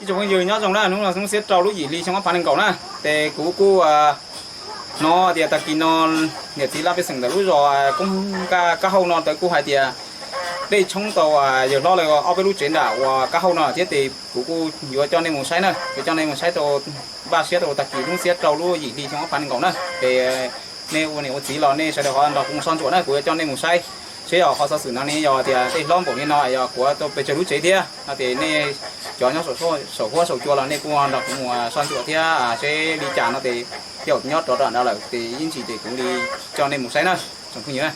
Ib tsoom phooj ywg nyob zoo na, hnub no hnub xiab rau lub yim hli xyoo ob phav nees nkaum na, ces kuv kuj hnov tias tag kis no niam txiv laj pej xeem ntawm lub zos Koob Kab Hauj no tawv kuj hais tias dej tshoob tau yawg hlob lawv ob peb lub tsev nram uas Kab Hauj no thiab, ces kuv kuj yuav coj nej mus saib na, yuav coj nej mus saib rau, npaj siab rau tag kis hnub xiab rau lub yim hli xyoo ob phav nees nkaum na, ces nej ua niam ua txiv los nej sawv daws ho nrog kuv mus soj ntsuam na, kuv yuav coj nej mus saib seb yog qhov xov xwm no ne yog tias dej hlob npaum li no yog kuav tau pes tsawg lub tsev thiab no, ces nej cov nyob saum huab saum cua los nej kuj nrog kuv mus soj ntsuam thiab, seb li cas no ces tej zaum nyob rov rau nrad lawm ces ib ntsis ces kuv li coj nej mus saib na, tsoom phooj ywg na.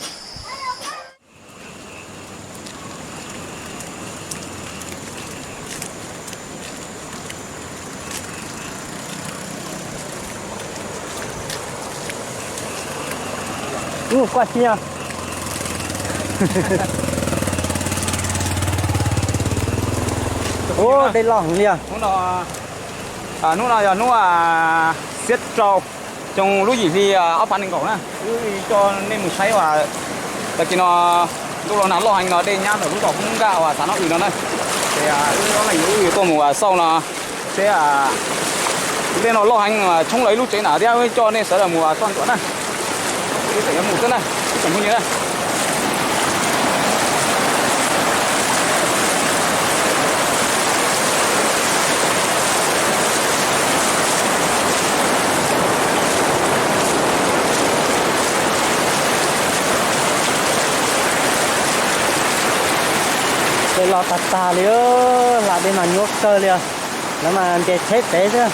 Ub, kuaj xi os. Ub, dej loj heev li os. Hnub no yog hnub xiab rau xyoo lub yim hli ob phav nees nkaum na, wb coj nej mus saib uas tag kis no ntuj los nag loj heev no dej nyab ntawm lub zos Koob Kab uas xav no wb no na, ces wb ob leeg wb yuav tuaj mus xauj no seb dej no loj heev tshoob lawv ib lub tsev na thiab wb coj nej sawv daws mus soj ntsuam na. Wb tseem yuav mus xwb na, ib tsoom phooj ywg na. Dej los tag tag li, hla dej mas nyuaj kawg li os. Lawv mas nce tsheb pem xwb.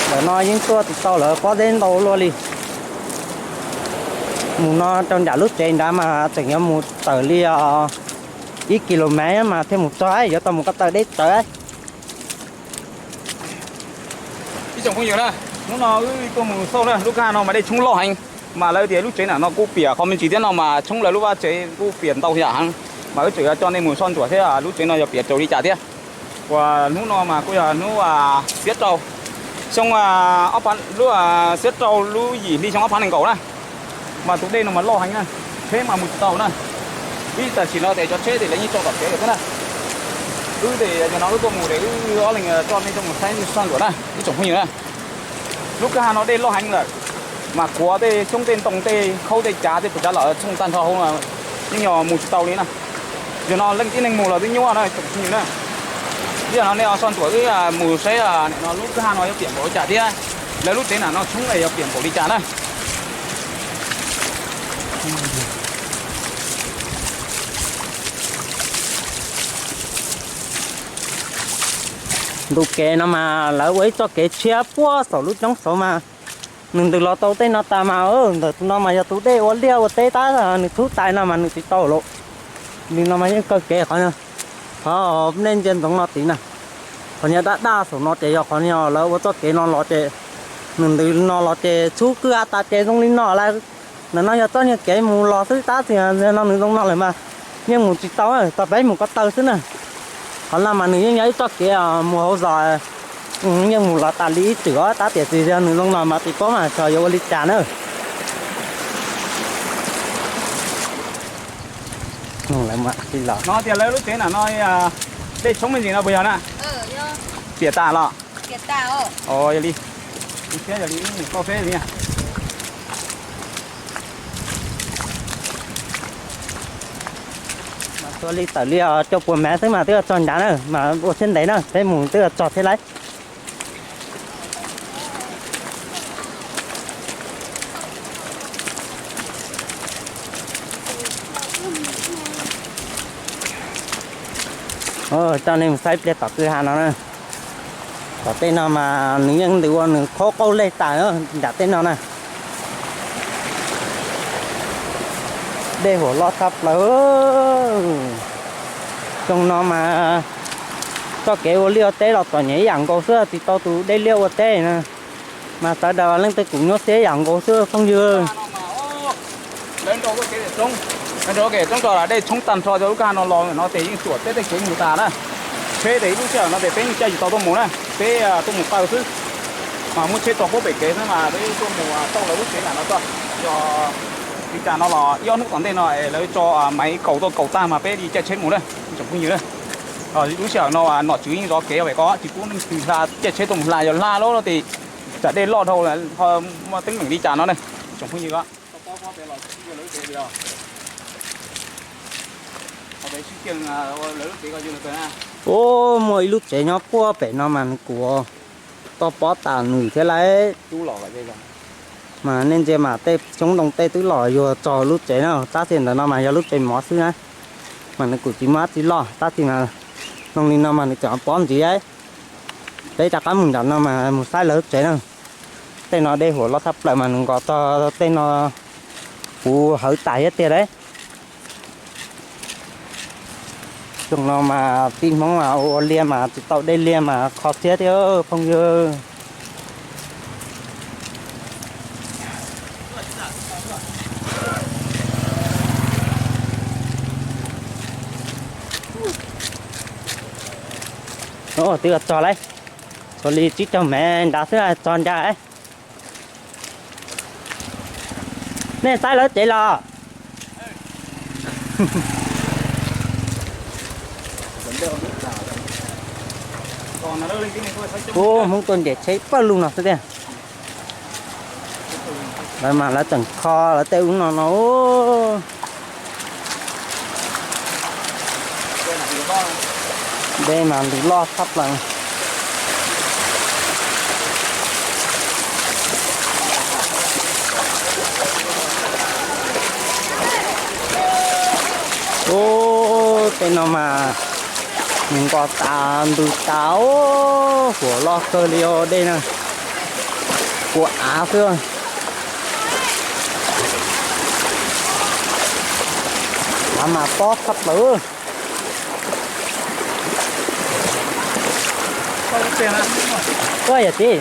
Ntawm no yeej tuaj tsis tau lawv pob zeb ntau luaj li. Mus no rau nram lub tsev nrad mas tseem yuav mus tawm li ib kis lus mev mas thiaj mus txog, yuav tau mus ko taw deb tsawv. Ib tsoom phooj ywg na, hnub no wb tuaj mus xauj na, lub kwj ha no mas dej tshoob loj heev, mas lawv tias lub tsev nram no kuj piam qhov me ntsis thiab no mas tshoob lawv lub vaj tsev kuj piam ntau yam heev, mas wb tseem yuav coj nej mus soj ntsuam thiab lub tsev no yog piam raus li cas thiab. Uas hnub no mas kuj yog hnub xiab rau xyoo ob phav, lub xiab rau lub yim hli xyoo ob phav nees nkaum na, mas tus dej no mas loj heev na, tsheb mas mus tsis tau na. Ib tam sim no ces cov tsheb ces lawv yeej tso tom kev lawm thiab na. Wb ces yog no wb tuaj mus ces wb ob leeg coj nej tuaj mus saib soj ntsuam na ib tsoom phooj ywg na. Lub kwj ha no dej loj heev lawm, mas kuav tej xyoob tej ntoo tej khaub tej cav tej puas tsav los txhooj tag nrho hauv, yeej yog mus tsis tau li na. Yog no leej tib neeg mus los twb nyuaj na tsoom phooj ywg na. Yog no nej soj ntsuam wb mus saib no lub kwj ha no yuav piam npaum li cas thiab lawv lub tsev nram no tshoob yuav piam npaum li cas na. Ntu kev no mas lawv ua ib txoj kev tshiab puag saum lub roob saud mas, nws ntws los tau tej no tas mas, ntawm no mas yog tus dej ua liaj ua teb tab nws txhub tais no mas nws tsis tau lawm. Li no mas yeej kawg kev qhov, qhov nej ntsia ntsoov no tid na. Qhov niag daj daj saum no ces yog qhov niag lawv ua txoj kev no los ces nws ntws no los ces txhub kwj ha tas ces zoo li no lawm. Ntawm no yog txoj niag kev mus los xwb tab sis no nws zoo no lawm mas yeej mus tsis tau, tau peb mus ko taw xwb na. Qhov no mas nws yeej yog ib txoj kev mus hauv zos, yeej mus los tas li ib txwm os tab tiam sis yog nws zoo no mas tsis paub mas xyov yuav ua li cas na. Tias lawv lub tsev nram no dej tshoob me ntsis no puas yog na? Piam tas los? Yog li, yog li, mus kauj feb li. Tua li tawm li cuaj puas mev xwb mas twb txog nrad na, mas ua siab ntev na peb mus twb txog thiab lauj. Coj nej mus saib pliag tom kwj ha no na. Tom tej no mas nws yeej ntws ua nws qhuav qauj lej tas nram tej no na. Dej huam loj tshaj plaws. Xyoo no mas txoj kev ua liaj ua teb los txom nyem ib yam nkaus xwb, tsis tau tus dej liaj ua teb na. Mas sawv daws leej twg kuj nyuaj siab ib yam nkaus xwb phooj ywg. Lawv nrau lub kev daim roob, lawv nrau lub kev daim roob tso dej tshoob tag nrho rau lub kwj ha no los no ces yeej tsuam teb tej kev mus tas na. Tsheb ces ib lub sij hawm no ces peb yeej caij tsis tau tuaj mus na, peb tuaj mus taw xwb. Mas muab tsheb tso puag pem kev xwb mas peb tuaj mus tau lawv lub tsev nram no tso. Yog li cas no los ib ob hnub tom ntej no es lawv tso maiv kaus tuaj kaus tag mas peb li caij tsheb mus na, ib tsoom phooj ywg na. Lub sij hawm no nom tswv yeej zov kev pem ko tsis pub leej twg hla, caij tsheb tuaj mus hla, yog hla lawm no ces tsam dej loj dhau ho muaj teeb meem li cas no ne. Tsoom phooj ywg, ua muaj ib lub tsev nyob puag pem no mas nws kuj toj pob tas nws thiab lauj. Mas nej ntsia mas tej xyoob ntoo tej twb los yuav txog lub tsev na, tab sis ntawm no mas yog lub tsev mov xwb na, mas nws kuj tsis muaj dab tsi loj tab sis mas zoo li no mas nws tseem pob ntxiv. Peb rov qab mus nram no mas mus saib lawv lub tsev na. Tej no dej huam loj tshaj plaws mas nws nkaus txog tej no puv hawv tas thiab tiag lauj. Xyoo no mas tij Hmoob mas ua liaj mas tsis tau dej liaj mas kho siab thiab phooj ywg. Twb txog lauj, txhua li tsib caug mev nrad xwb txog nrad. Nej saib lawv tsev los? Ub, Hmoob tuaj nres tsheb pawg lug no xwb tiag. Lawv mas lawv tseem kho lawv tej ub no no. Dej mas ntws loj tshaj plaws. Ub, tej no mas nws nkaus tas ntws tas, huam loj kawg li os dej na. Kua av xwb. Av mas pob tshaj plaws. Koj yam txiv.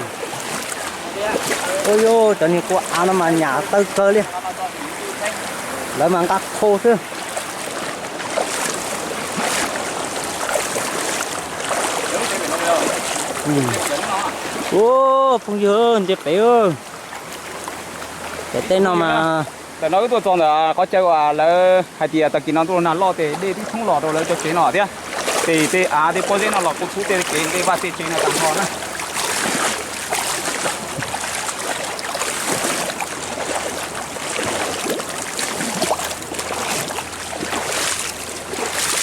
Ua yuj, cov niag kua av no mas nyam tawg kawg li. Lawv mas nqa khau xwb. Ua, phooj ywg, nce pem. Ces tej no mas ntawm no wb tuaj txog ntawm qhov chaw uas lawv hais tias tag kis no tuaj nag loj ces dej twb tshoob los rau lawv cov tsev no thiab. Ces tej av tej pob zeb no los kuj txhub tej kev tej vaj tej tsev no tag nrho na.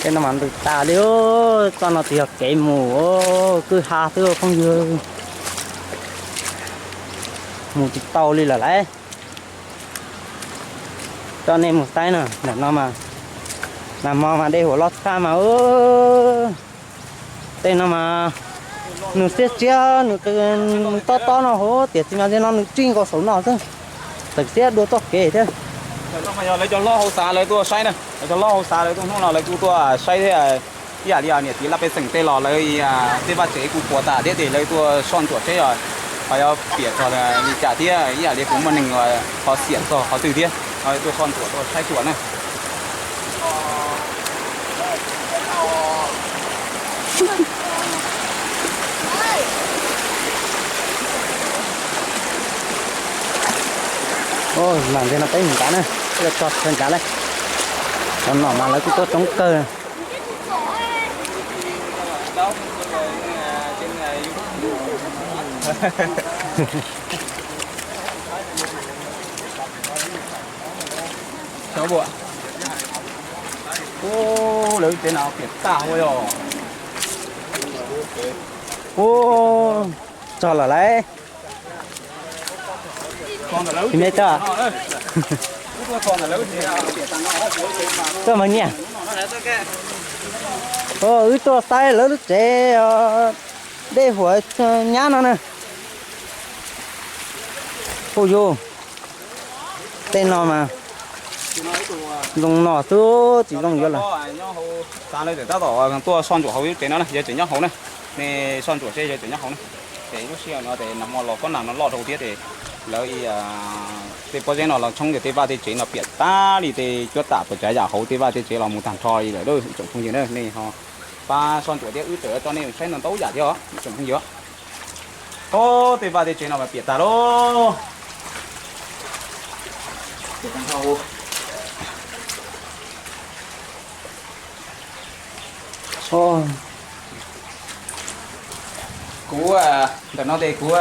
Tej no mas ntws tas li, txoj no tsis yog kev mus, kwj ha xwb phooj ywg. Mus tsis tau li lawm lauj. Coj nej mus saib na, ntawm no mas nag hmo mas dej huam loj tshaj mas. Tej no mas nws xiab xiab, nws tob tob no hauv, tiam sis mas tej no nws tsij nkaus saum no xwb, txawm xiab dua txoj kev thiab. Lawv cov hlob hauv xav lawv tuaj saib na, lawv cov hlob hauv xav lawv tuaj hnub no lawv kuj tuaj saib thiab. Ib yam li niam txiv laj pej xeem tej los lawv tej vaj tsev kuj puas tas thiab ces lawv tuaj soj ntsuam seb ho yuav piam txog li cas thiab ib yam li puas muaj neeg ho xiam txog qhov twg thiab, tuaj soj ntsuam tuaj saib xyuas na. Mas ntawm no peb mus nrad na, tso chaw nrad lauj. Cov nom mas lawv kuj tuaj coob kawg. Ub, lawv tsev no piam tag ua yog. Ub, txog lawm lauj. Tsis me txog. Tuaj mas nyiaj. Wb tuaj saib lawv lub tsev dej huam nyab no na. Ub yus, tej no mas zoo no xwb tsis zoo yuav lawm. Xav lawv tseem tab tom tuaj soj ntsuam hauv lub tsev no na, yawg tseem nyob hauv na. Nej soj ntsuam seb yawg tseem nyob hauv na. Ces lub sij hawm no ces nag hmo los kob nag no loj dhau thiab ces lawv tej pob zeb no los tshoob ces tej vaj tej tsev no piam tag li, tej cuab tam puas tsav yam hauv tej vaj tej tsev los mus tag nrho li lawm ib tsoom phooj ywg na. Nej ho pab soj ntsuam thiab wb tseem coj nej saib ntau ntau yam thiab os ib tsoom phooj ywg. Ub, tej vaj tej tsev no mas piam tag lauj. Kuv, ntawm no ces kuv,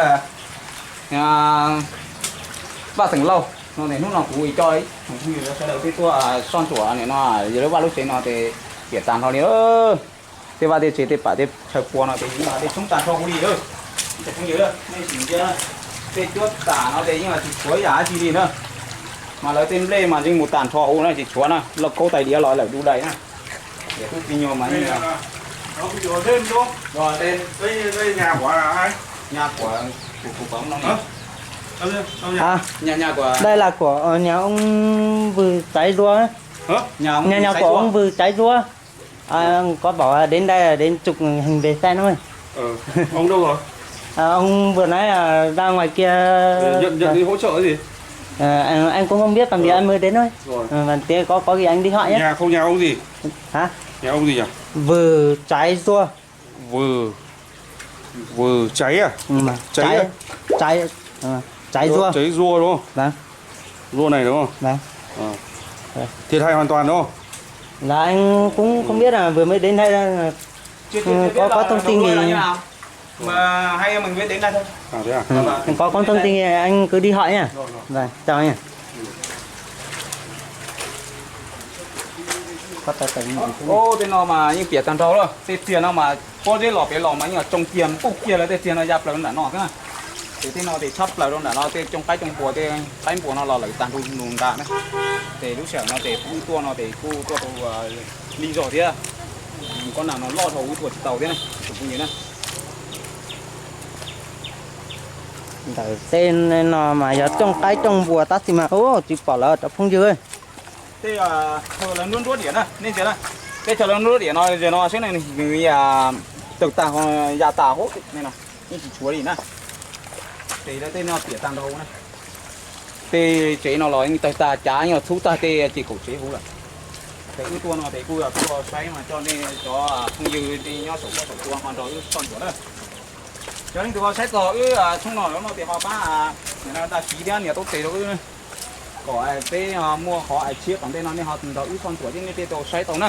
Vaj Xeem Lauj no ces hnub no kuv coj ib tsoom phooj ywg sawv daws peb tuaj soj ntsuam nim no yog lub vaj lub tsev no ces piam tag nrho li. Tej vaj tej tsev tej pam tej chaw pua no ces yeej dej tshoob tag nrho huv li lawm. Cov phooj ywg, nej sim ntsia, tej cuab tam no ces yeej tsis tshuav yam dab tsi li na. Mas lawv tej nplej mas yeej mus tag nrho huv na, tsis tshuav na, lauj kaub tais diav los lawm du dais na. Ces tub txiv nyuag mas yeej Hả? Đây là của ờ, nhà ông Vư Trái Dua. Nhà nhà của ông Vư Trái Dua. À, có bảo là đến đây là đến chụp hình về xe thôi. Ông đâu rồi? À, ông vừa nãy là ra ngoài kia. Nhận, nhận đi hỗ trợ cái gì? Ờ, anh, anh cũng không biết, còn vì anh mới đến thôi. Rồi. Ờ, mà tí có có gì anh đi hỏi nhé. Nhà không, nhà ông gì? Hả? Nhà ông gì nhỉ? Vư Trái Dua. Vư, Vư Cháy à? Ừ, mà Cháy à? Cháy, Cháy, ờ, Cháy Dua. Cháy Dua đúng không? Vâng. Dua này đúng không? Vâng. Ờ. Thiệt hại hoàn toàn đúng không? Là anh cũng không biết, là vừa mới đến đây là, ừ, có có thông tin gì. Mà hay mình biết đến đây thôi. À, thế à? Ừ. Có có thông tin gì anh cứ đi hỏi nha. Rồi, rồi. Vâng, chào nha. Ub, tej no mas yeej piam tag nrho lawm. Tej txiag no mas pob zeb los pem los mas yeej tsoo kiag npuj kiag lawm, tej txiag no ya plaws nram no xwb na. Ces tej no ces tshab plaws rau nram no, tej cooj qaib cooj npua, tej qaib npua no los lawm tag nrho nram na. Ces lub sij hawm no ces kuv tuaj no ces kuj tuaj tau lig zog thiab. Kob nag no loj dhau wb tuaj tsis tau thiab na, tus phooj ywg na. Ntawm tej no mas yog cooj qaib cooj npua tab sis mas ub tsis pom lawm cov phooj ywg. Tej chaw lawv nruab nruab diam na, nej ntsia na. Tej chaw lawv nruab diam no, no seb nws tawg tag, ya tas hauv ne no, yeej tsis tshuav li na. Ces lawv tej no piam tag nrho na. Tej tsev no los yeej tawg tag, cav yeej txhub tag tej ces kaum tsev huv lawm. Ces wb tuaj no ces kuj yog tuaj saib mas coj nej cov phooj ywg nyob saum huab saum cua ho nrog wb soj ntsuam na. Cov leej twg ho saib txog wb tshooj no lawm no ces ho pab nias like thiab nias taub tes rau wb, kom peb muaj qhov hais tshiab tom ntej no nej ho nrog wb soj ntsuam thiab nej thiaj tau saib tau na.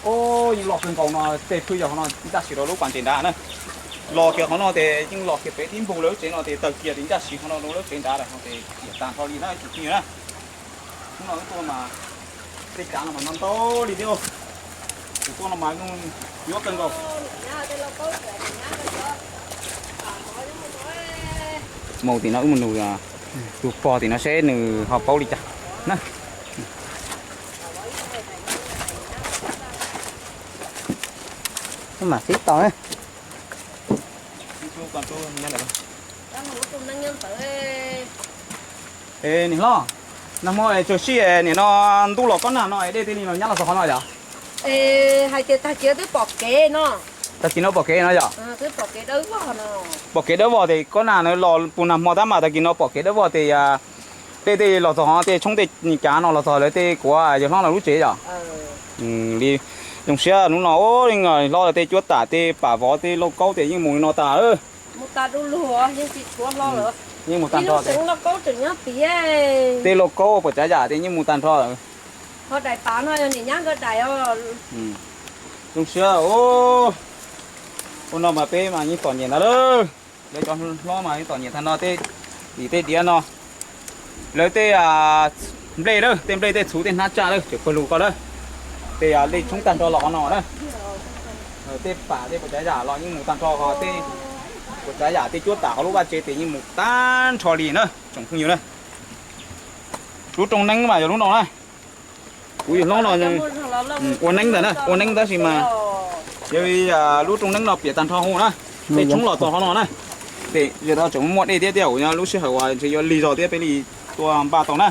Ub, yeej loj kawg nkaus no, tej phwj yog qhov no ncaj siv rau lub pas ntses nrad na. Los kiag qhov no ces yeej los kiag pem dib npug lawv lub tsev no ces tawg kiag ces ncaj siv qhov no rau lawv tsev nrad lawm no ces piam tag nrho li na tus phooj ywg na. Hnub no wb tuaj mas tej cav no mas no ntau li thiab. Tus tuaj no mas nyuaj kawg nkaus. Mus tim no wb mus nug tus pog tim no seb nws ho paub li cas na. Mam xib tau na. Niam hlob, nag hmo es txawm sij nim no ntuj los kob nag no es dej thiaj li los nyab los txog qhov no yom? Hais tias tag kis twb pom kev no. Tag kis no pom kev no yom? Pom kev dawb vog tes kob nag no los puag nag hmo tab mas tag kis no pom kev dawb vog tes dej thiaj los txog qhov tej tshoob tej cav no los txog lawv tej kuv yawg hlob lawv lub tsev yom? Li zoo siab hnub no, hlob lawv tej cuab tam tej pam vov tej lauj kaub tes yeej mus li no tas. Yeej mus tag nrho. Tej lauj kaub puas tsav yam tes yeej mus tag nrho lawm. Zoo siab. Ua no mas peb mas yeej txom nyem ntag lawm. Lawv cov hlob mas yeej txom nyem tag no, tej vim tej diav no, lawv tej nplej lawm, tej nplej tej txhuv tej hnab tsaj lawm tseem pawg lug ko lawm. Tej dej tshoob tag nrho los qhov no na. Tej pam tej puas tsav yam los yeej mus tag nrho, ho tej puas tsav yam tej cuab tam hauv lub vaj tsev tes yeej mus tag nrho li na tsoom phooj ywg na. Lub rooj neeb mas yog lub no na. Kuv yawg hlob no ua neeb ntag na, ua neeb tab sis mas yog li lub rooj neeb no piam tag nrho huv na. Tej tshoob los txog qhov no na. Ces yog tau tseem muaj dej thiab tiag, lub sij hawm uas ntshe yuav lig zog thiab peb li tuaj npaj tau na.